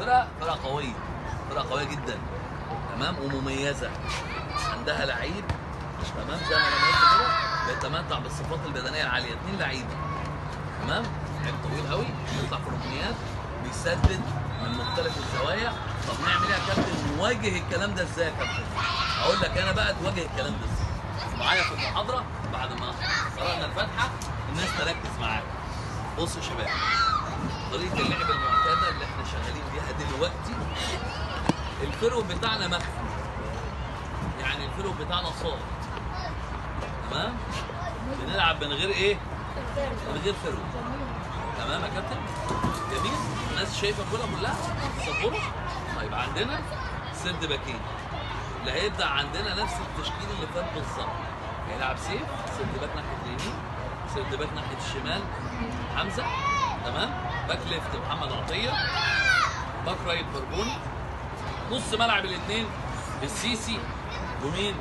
الفرقة، فرقه قوية، فرقه قوية جدا، تمام، ومميزة، عندها لعيب، تمام، زي ما انا قلت كده بيتمتع بالصفات البدنية العالية، 2 لعيبة، تمام، لعيب طويل قوي بيطلع في الركنيات، بيسدد من مختلف الزوايا. طب نعمل ايه يا كابتن؟ نواجه الكلام ده ازاي يا كابتن؟ اقول لك انا بقى تواجه الكلام ده ازاي. معايا في المحاضرة بعد ما قرانا الفاتحة الناس تركز معايا. بصوا يا شباب، طريقه اللعب المعتادة اللي احنا شغالين بيها دلوقتي، ال forward بتاعنا مخفي، يعني ال forward بتاعنا صاد، تمام؟ بنلعب من غير ايه؟ من غير forward، تمام يا كابتن؟ جميل؟ الناس شايفه الكورة كلها؟ صبروا. طيب عندنا third باكين اللي هيبدا عندنا نفس التشكيل اللي فات بالظبط، هيلعب سيف third back ناحية اليمين، third back ناحية الشمال حمزة، تمام، back left محمد عطية، back right بربوني، نص ملعب الاثنين السيسي ومين؟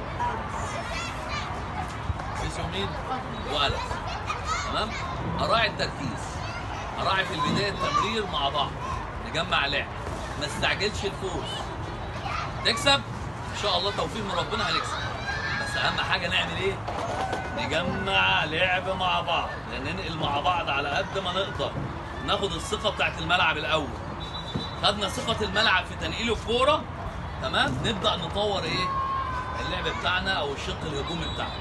السيسي ومين؟ وألف، تمام؟ اراعي التركيز، اراعي في البداية التمرير مع بعض، نجمع لعب، ما استعجلش الفوز، تكسب ان شاء الله توفيق من ربنا هنكسب، بس اهم حاجة نعمل ايه؟ نجمع لعب مع بعض، ننقل مع بعض على قد ما نقدر، ناخد الثقة بتاعت الملعب الاول. خدنا ثقة الملعب في تنقيل الكورة، تمام، نبدا نطور ايه؟ اللعب بتاعنا او الشق الهجومي بتاعنا،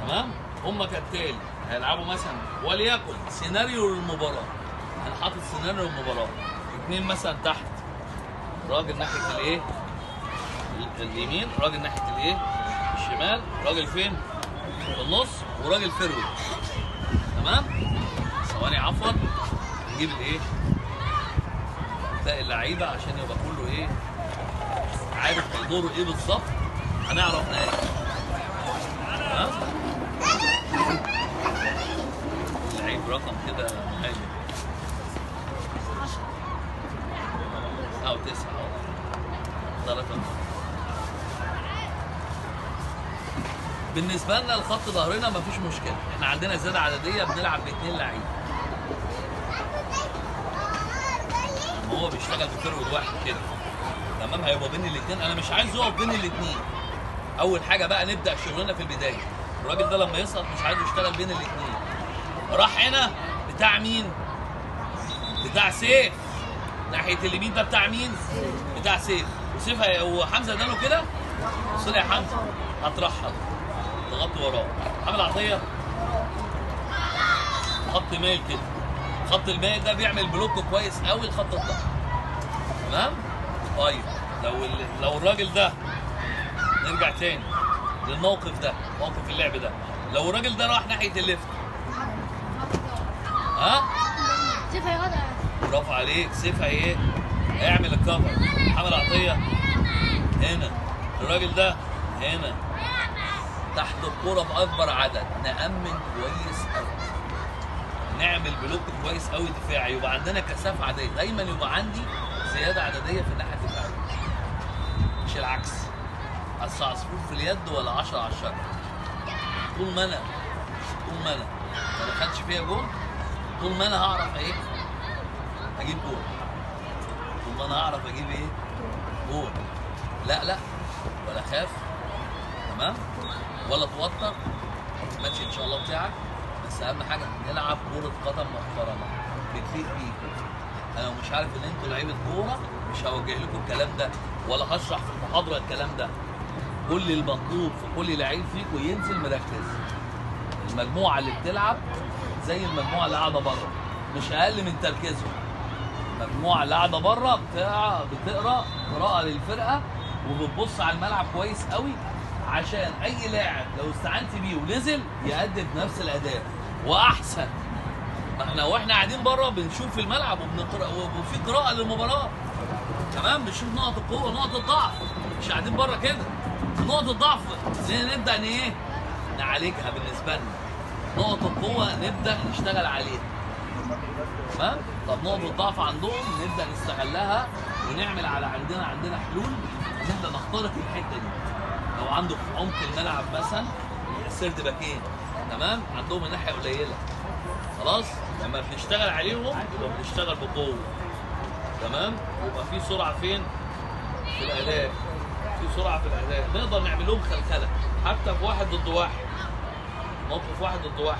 تمام؟ هما كالتالي هيلعبوا مثلا وليكن سيناريو للمباراة، انا حاطط سيناريو للمباراة، 2 مثلا تحت، راجل ناحية الايه؟ اليمين، راجل ناحية الايه؟ الشمال، راجل فين؟ في النص، وراجل forward، تمام؟ ثواني عفوا، نجيب الايه؟ باقي اللعيبة عشان يبقى كله ايه؟ عارف دوره ايه بالظبط، هنعرف نأدي، تمام؟ اللعيب رقم كده مهاجم او 9 ده رقم. بالنسبة لنا الخط ظهرنا مفيش مشكلة، احنا عندنا زيادة عددية، بنلعب ب2 لعيب. هو بيشتغل ب forward واحد كده، تمام، هيبقى بين الاثنين، انا مش عايز يقف بين الاثنين. اول حاجة بقى نبدا شغلنا في البداية، الراجل ده لما يسقط مش عايزه يشتغل بين الاثنين. راح هنا بتاع مين؟ بتاع سيف، ناحية اليمين ده بتاع مين؟ بتاع سيف، وسيف وحمزة اداله كده، بص لي يا حمزة هترحل، ضغطت وراه، محمد عطية خط مايل كده، خط المايل ده بيعمل block كويس قوي لخط الظهر، تمام؟ طيب لو الراجل ده، نرجع تاني للموقف ده، موقف اللعب ده، لو الراجل ده راح ناحية ال left، ها؟ سيف هيغطي. برافو عليك، سيف ايه؟ هيعمل ال cover، محمد عطية هنا، الراجل ده هنا، تحت الكورة باكبر عدد، نأمن كويس قوي، نعمل block كويس قوي دفاعي، يبقى عندنا كثافة عددية، دايما يبقى عندي زيادة عددية في الناحية الدفاعية، مش العكس. اصل عصفور في اليد ولا 10 على الشجرة. طول ما انا ما دخلش فيها جول، طول ما انا هعرف ايه؟ اجيب جول. طول ما انا هعرف اجيب ايه؟ جول. لا لا ولا خاف، تمام؟ ولا توتر، الماتش ان شاء الله بتاعك، بس اهم حاجة نلعب كره قدم محترمه بتليق بيكم. انا مش عارف ان انتوا لعيبة كورة، مش هوجه لكم الكلام ده ولا هشرح في المحاضرة الكلام ده. كل المطلوب في كل لعيب فيكم ينزل مركز. المجموعة اللي بتلعب زي المجموعة اللي قاعدة بره، مش اقل من تركيزهم. المجموعة اللي قاعدة بره بتقرا قراءة للفرقة وبتبص على الملعب كويس قوي، عشان اي لاعب لو استعنت بيه ونزل يأدي بنفس الاداء واحسن. ما احنا واحنا قاعدين بره بنشوف في الملعب وبنقرا وفي قراءة للمباراة، تمام؟ بنشوف نقط القوة ونقط الضعف، مش قاعدين بره كده. نقط الضعف نبدا ايه؟ نعالجها بالنسبة لنا. نقط القوة نبدا نشتغل عليها، تمام؟ طب نقط الضعف عندهم نبدا نستغلها ونعمل على عندنا حلول، نبدا نخترق الحتة دي. لو عنده في عمق الملعب مثلا السرد باكين، تمام؟ عندهم الناحية قليله، خلاص؟ لما بنشتغل عليهم يبقى بنشتغل بقوة. تمام؟ يبقى في سرعة فين؟ في الاداء، في سرعة في الاداء، نقدر نعمل لهم خلخله حتى في 1 ضد 1، موقف 1 ضد 1.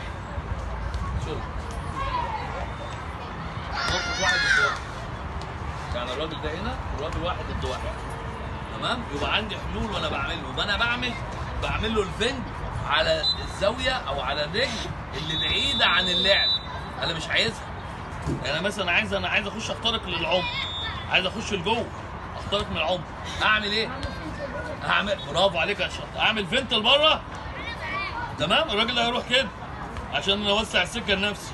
sorry، موقف 1 ضد 1، يعني الراجل ده هنا والراجل 1 ضد 1. تمام؟ يبقى عندي حلول وانا بعمله، يبقى انا بعمل له الفنت على الزاوية او على الرجل اللي بعيدة عن اللعب، انا مش عايزها. يعني مثلا عايز اخش اخترق للعمق، عايز اخش لجوه اخترق من العمق، اعمل ايه؟ اعمل، برافو عليك يا شاطر، اعمل feint لبره. تمام؟ الراجل ده هيروح كده عشان اوسع السكة لنفسي،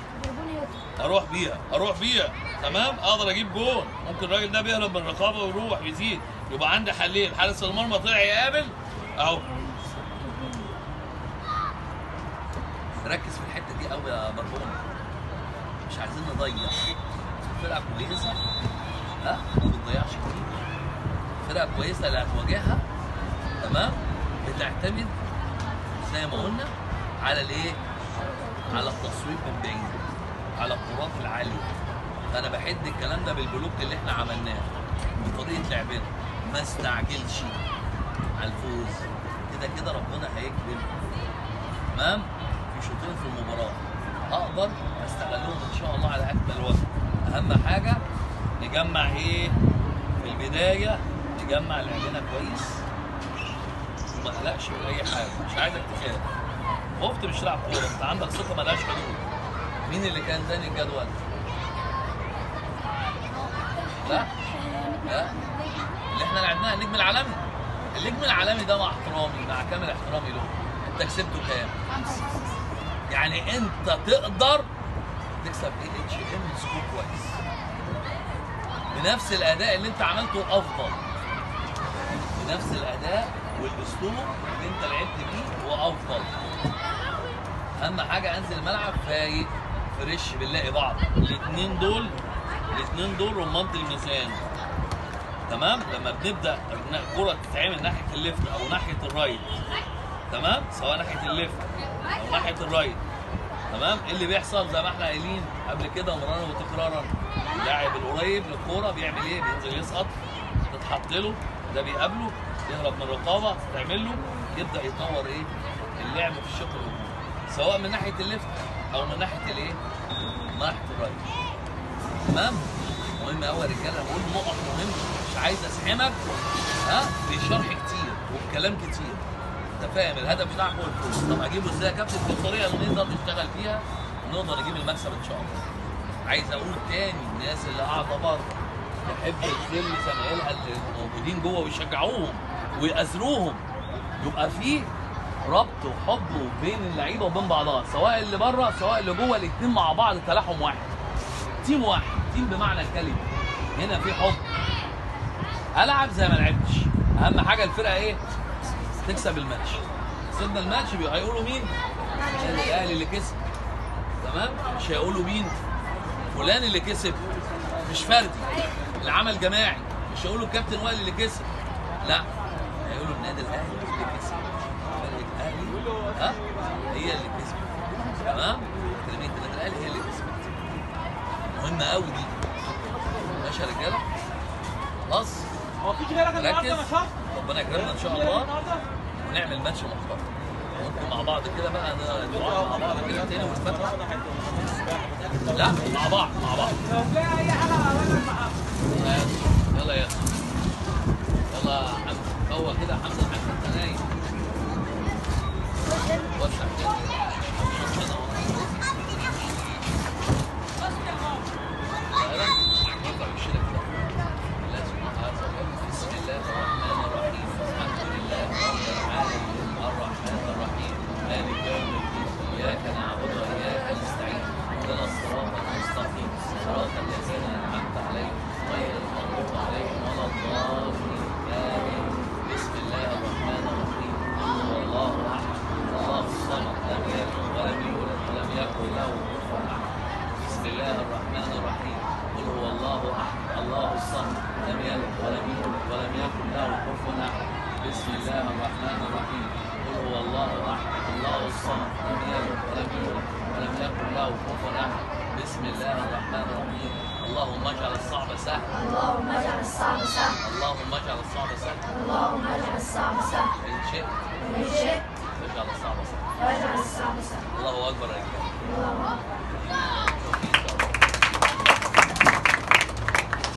اروح بيها، اروح بيها. تمام؟ اقدر اجيب جون. ممكن الراجل ده بيهرب من الرقابة ويروح يزيد. يبقى عندي حلين، حارس المرمى طلع يقابل اهو. ركز في الحتة دي قوي يا بربون، مش عايزين نضيع. فرقه كويسة، ها، ما بتضيعش كتير. فرقه كويسة اللي هتواجهها، تمام، بتعتمد زي ما قلنا على الايه؟ على التصويب من بعيد، على الكرات العالية. فانا بحد الكلام ده بال block اللي احنا عملناه بطريقة لعبنا. ما استعجلش على الفوز، كده كده ربنا هيكرم. تمام؟ في شوطين في المباراة اقدر استغلهم ان شاء الله على اكمل وجه. اهم حاجة نجمع ايه؟ في البداية نجمع لعبنا كويس وما اقلقش من اي حاجة. مش عايزك تخاف، خفت مش تلعب كورة، انت عندك ثقة مالهاش حدود. مين اللي كان تاني الجدول؟ لا لا، اللي احنا لعبناها النجم العالمي. النجم العالمي ده مع احترامي، مع كامل احترامي له، انت كسبته كام؟ 5. يعني انت تقدر تكسب AHM score كويس بنفس الاداء اللي انت عملته، افضل بنفس الاداء والاسلوب اللي انت لعبت بيه وافضل. اهم حاجة انزل الملعب فايق fresh، بنلاقي بعض. الاثنين دول رمانة الميزان. تمام؟ لما بنبدا الكره تتعمل ناحية ال left او ناحية ال right، تمام؟ سواء ناحية ال left او ناحية ال right، تمام؟ ايه اللي بيحصل؟ زي ما احنا قايلين قبل كده مرارا وتكرارا، اللاعب القريب للكورة بيعمل ايه؟ بينزل يسقط، تتحط له، ده بيقابله، يهرب من الرقابة، تتعمل له، يبدا يطور ايه؟ اللعب في الشق الهجومي، سواء من ناحية ال left او من ناحية الايه؟ من ناحية ال right. تمام؟ مهم قوي يا رجاله، بقول نقط مهمة، مش عايز اسحمك ها بشرح كتير وبكلام كتير. انت فاهم الهدف بتاعك هو الفوز. طب اجيبه ازاي يا كابتن؟ بالطريقة اللي نقدر نشتغل فيها ونقدر نجيب المكسب ان شاء الله. عايز اقول تاني، الناس اللي قاعدة بره تحب الخير لزمايلها اللي موجودين جوه ويشجعوهم ويأزروهم، يبقى فيه ربط وحب بين اللعيبة وبين بعضها، سواء اللي بره سواء اللي جوه، الاثنين مع بعض تلاحم واحد، team واحد، team بمعنى الكلمة. هنا في حب، العب زي ما لعبتش، اهم حاجة الفرقة ايه؟ تكسب الماتش. كسبنا الماتش هيقولوا مين؟ الاهلي اللي كسب. تمام؟ مش هيقولوا مين؟ فلان اللي كسب، مش فردي، العمل جماعي. مش هيقولوا الكابتن وائل اللي كسب، لا، هيقولوا النادي الاهلي اللي كسب، فرقه الاهلي ها هي اللي كسبت. تمام؟ اكاديمية النادي الاهلي هي اللي كسبت. مهمة قوي دي. ماشي يا رجاله؟ خلاص؟ هو مفيش غيرك النهارده يا شرف؟ ربنا يكرمنا ان شاء الله ونعمل ماتش محترم. ممكن مع بعض كده بقى نقعد مع بعض كده تاني ونفتح. لا مع بعض، مع بعض. لو تلاقي اي حاجة على يلا يا يلا يا حمزة، فوق كده يا حمزة، حمزة انت نايم. وسع كده. بسم الله الرحمن الرحيم، الحمد لله رب العالمين، الرحمن الرحيم، مالك يوم الدين، اياك نعبد واياك نستعين، اهدنا الصراط المستقيم، صراط الذين انعمت عليهم غير المغضوب عليهم ولا الضالين، امين. بسم الله الرحمن الرحيم، قل هو الله احد، الله الصمد، لم يلد ولم يولد ولم يكن له كفوا احد. بسم الله الرحمن الرحيم، قل هو الله احد، الله الصمد، لم يلد ولم يولد ولم يكن له كفوا احد. بسم الله الرحمن الرحيم، قل هو الله احد، الله الصمد، لم يلد ولم يولد ولم يكن له كفوا احد. بسم الله الرحمن الرحيم، اللهم اللهم اجعل الصعب سهل. اللهم اجعل الصعب سهل. اللهم اجعل الصعب سهل. اللهم اجعل الصعب سهل. إن شئت. إن شئت.